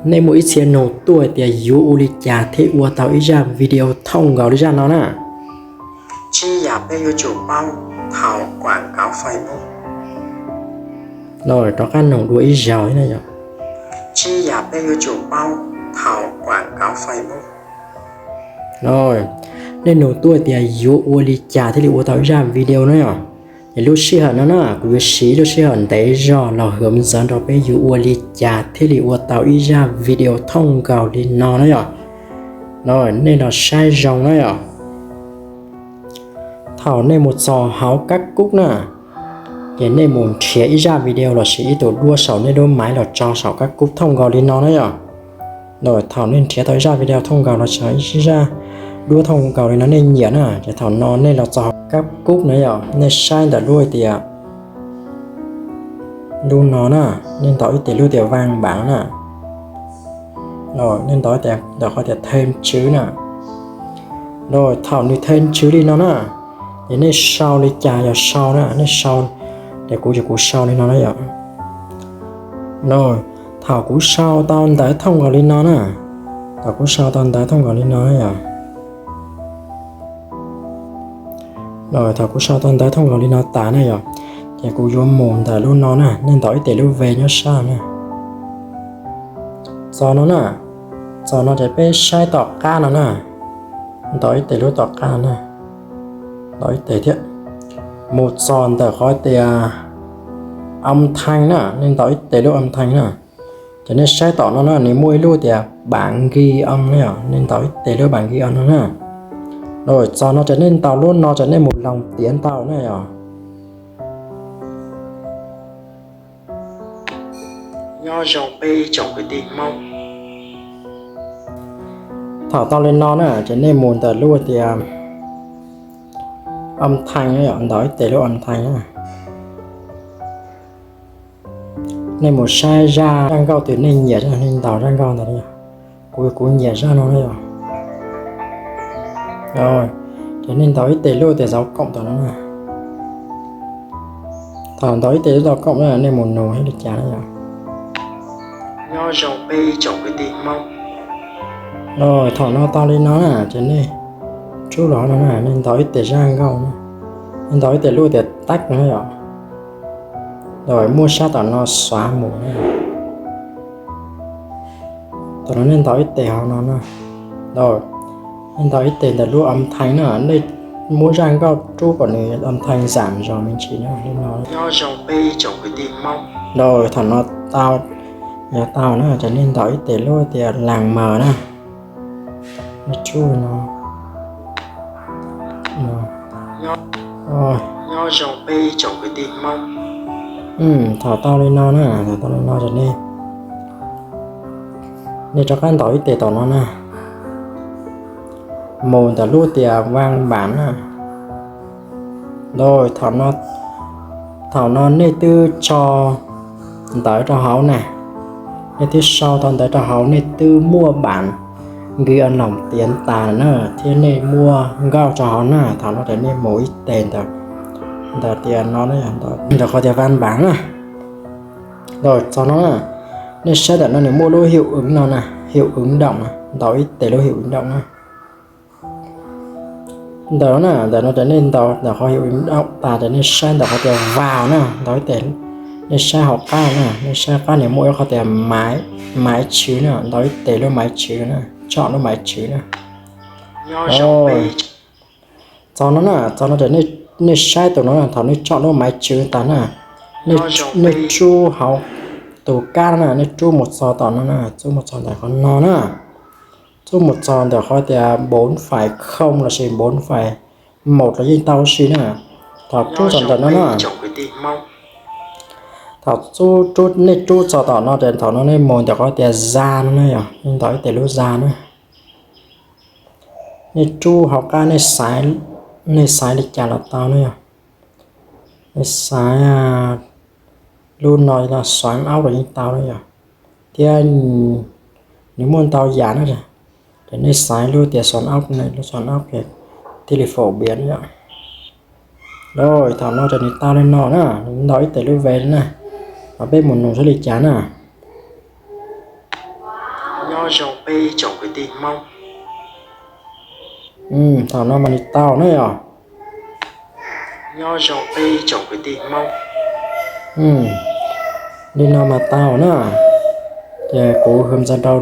Nej muaj ib txhia nug tuaj tias yuav ua li cas thiaj ua tau ib zaj video thooj nkaus li zaj no na. Tsib yam peb yuav tsum paub thaum quảng cáo Facebook. Rov qab nug dua ib zaug na yom. Tsib yam peb yuav tsum paub thaum quảng cáo Facebook. Nej nug tuaj tias yuav ua li cas thiaj li ua tau ib zaj video na yom. Es lub sij hawm no na kuv yuav siv lub sij hawm ntev zog los hwm ntxawv rau peb yuav ua li cas thiaj li ua tau ib zaj video thooj nkaus li no na yom. Nej los saib zoo na yom. Thaum nej mus txog hauv kab kub na, ces nej mus nrhiav ib zaj video lossis ib tug duab saum nej lub maiv los tso saum kab kub thooj nkaus li no na yom. Thaum nej nrhiav tau ib zaj video thooj nkaus los tso ib zaj duab thooj nkaus li no nej nyiam na, ces thaum no nej los txog kab kub na yom, nej saib ntawm lub tias lub no na, nej ntaus ib tes lub tias văn bản na. Nej ntaus ib tes ntawm qhov tias thêm chứ na. Thaum nws thêm chứ li no na, ces nej sau li cas yog sau na, nej sau, ces kuv ces kuv sau li no na yom. Thaum kuv sau tau ntawv thooj nkaus li no na, thaum kuv sau tau ntawv thooj nkaus li no na yom. Thaum kuv sau tau ntawv thooj nkaus li no tas na yom, ces kuv yuav mus ntawm lub no na, nej ntaus ib tes lub ve nyob sab na. Txog no na, txog no ces peb saib tom qab no na, ntaus ib tes lub tom qab no na, ntaus ib tes thiab. Mus txog ntawm qhov tias âm thanh na, nej ntaus ib tes lub âm thanh na. Ces nej saib tom no na, nws muaj ib lub tias bản ghi âm na yom, nej ntaus ib tes lub bản ghi âm no na. Txog no ces nej ntaus lub no ces nej mus loos tiav ntau na yom. Thaum tau li no na ces nej mus ntawm lub tias âm thanh na yom, ntaus ib tes lub âm thanh na. Nej mus saib zaj, zaj nkauj twg nej nyiam, nej ntaus zaj nkauj ntawd na yom. Kuv, kuv nyiam zaj no na yom. Ces nej ntaus ib tes lub tias dấu cộng tom no na. Thaum ntaus ib tes lub dấu cộng na, nej mus nug thiab li cas na yom. Thaum no tau li no na ces nej rub los no na, nej ntaus ib tes zaj nkauj na, nej ntaus ib tes lub tias tag no na yom. Muaj sab tom no xóa mus na. Thaum no nej ntaus ib tes hauv no na. Nej ntaus ib tes ntawm lub âm thanh na, nej muab zaj nkauj rub kom nws âm thanh giảm zog me ntsis na. Thaum no tau, yog tau na ces nej ntaus ib tes lub tias làm mờ na. Nej rub no. Thaum tau li no na, thaum tau li no ces nej, nej rov qab ntaus ib tes tom no na, mus ntawm lub tias văn bản na. Thaum no nej twb tso ntawv rau hauv na, nej twb sau tau ntawv rau hauv, nej twb muaj bản ghi âm lawm tiav tas na, thiab nej muaj nkauj rau hauv na. Thaum no ces nej mus ib tes ntawm, ntawm tias no, ntawm qhov tias văn bản na. Txog no na, nej saib ntawm no nws muaj lub hiệu ứng no na, hiệu ứng động na, ntaus ib tes lub hiệu ứng động na. Ntawm no na, ntawm no ces nej ntaus ntawm qhov hiệu ứng động tas ces nej saib ntawm qhov tias vào na, ntaus ib tes, nej saib hauv qab na, nej saib qab nws muaj ib qhov tias máy, máy chứ na, ntaus ib tes lub máy chứ na, chọn lub máy chứ na. Txog no na, txog no ces nej saib tus no na, thaum nej chọn lub máy chứ tas na, nej rub hauv tus kab no na, nej rub mus txog tom no na, rub mus txog ntawm qhov no na, rub mus txog ntawm qhov tias bốn phẩy không lossis bốn phẩy một los yeej tau si na. Thaum rub txog ntawm no na, thaum nej rub txog tom no ces thaum no nej mus ntawm qhov tias ra no na yom, nej ntaus ib tes lub ra na. Nej rub hauv qab, nej xaiv li cas los tau na yom. Nej xaiv lub no los xoom aub los yeej tau na yom. Thiab nws muaj ntau yam na, ces nej xaiv lub tias xoom aub, lub xoom aub thiaj li phổ biến na yom. Thaum no ces nws tau li no na, ntaus ib tes lub ve na, peb mus nug saib li cas na. Nyob zoo peb ib tsoom kwv tij Hmoob. Thaum no mas nws tau na yom. Nyob zoo peb ib tsoom kwv tij Hmoob. Li no mas tau na. Ces kuv hwm ntxov rau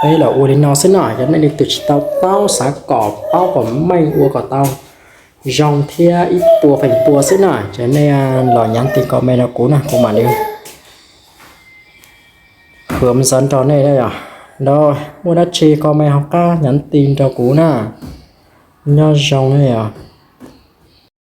peb los ua li no xwb na, yog nej leej twg tsis tau paub, xav kom paub kom meej ua kom tau zoo thiab ib puas feem pua xwb na, ces nej los nhắn tin comment rau kuv na, kuv mam li hwm ntxov rau nej na yom. Los muaj dab tsi comment hauv qab nhắn tin rau kuv na. Nyob zoo na yom.